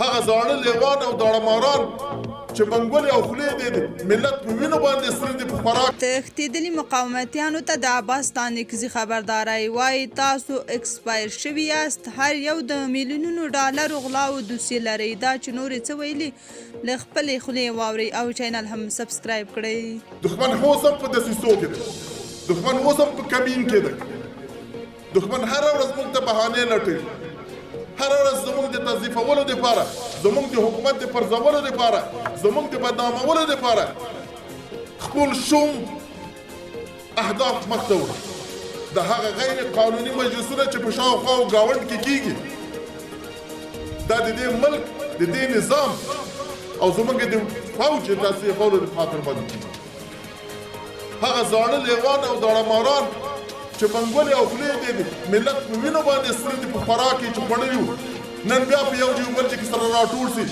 هغه زاړه لیوان او داړه ماران چې منګولې او خولې دې د ملت په وینو باندې سره دي په خوراک. تښتېدلي مقاومتیانو ته د عباس ستانکزي خبرداری، وايي تاسو اکسپایر شوي یاست، هر یو د میلیونونو ډالرو غلاوو دوسیې لرئ، دا چې نور یې څه ویلي له خپلې خولې یې واورئ او چینل هم سبسکرایب کړئ. دښمن اوس هم په دسیسو کې دی، دښمن اوس هم په کمین کې دی. دښمن هره ورځ موږ ته بهانې لټوي، هره ورځ زموږ د تضعیفولو دپاره، زموږ د حکومت د پرځولو دپاره، زموږ د بدنامولو دپاره خپل شوم اهداف مخته وړي. د هغه غیر قانوني مجلسونه چې په شاوخوا او ګاونډ کې کیږي، دا د دې ملک، د دې نظام او زموږ د فوج د تضعیفولو د خاطر باندې کیږي. هغه زاړه لیوان او داړه ماران چې منګولې او خولې دې د ملت په وینو باندې سره دي په خوراک یې چې خوړلي وو، نن بیا په یو جي بل جي کې سره راټول سي،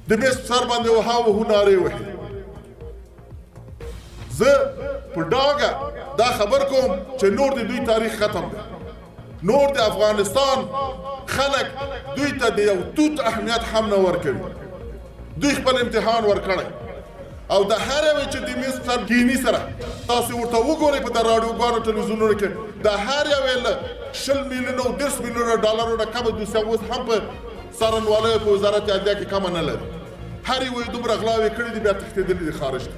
د میز په سر باندې وها وهو نارې وهي. زه په ډاګه دا خبر کوم چې نور د دوی تاریخ ختم دی. نور د افغانستان خلک دوی ته د یو توت اهمیت هم نه ورکوي. دوی خپل امتحان ورکړی او د هر یوې چې د میز سر کینی سره تاسو ورته وګورئ په د راډیوګانو ټلویزیونونو کې د هر یوې له 20 میلیونه او 30 میلیونه ډالرو نه کمه دوسیه اوس هم په څارنوالیو په وزارت عدلیه کې کمه نه لري. هر یو یې دومره غلاوې کړې دي، بیا تښتېدلي دي خارج ته.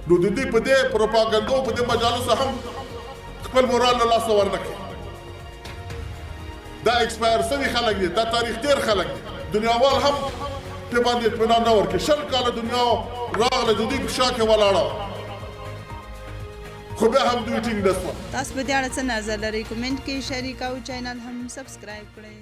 نو د دوی په دې پروپاګندو په دې مجالسو هم خپل مورال له لاسه ورنه کړي. دا اکسپایر سوي خلک دي، دا تاریخ تیر خلک دي، دنیاوال هم په باندې اطمینان نه ورکوي. 20 کاله دنیا راغله د دوی په شا کې ولاړه وه، خو بیا هم دوی ټینګ نه سول. تاسو په دې اړه څه نظر لرئ؟ کومنټ کې شریک او چینل هم سبسکرایب کړئ.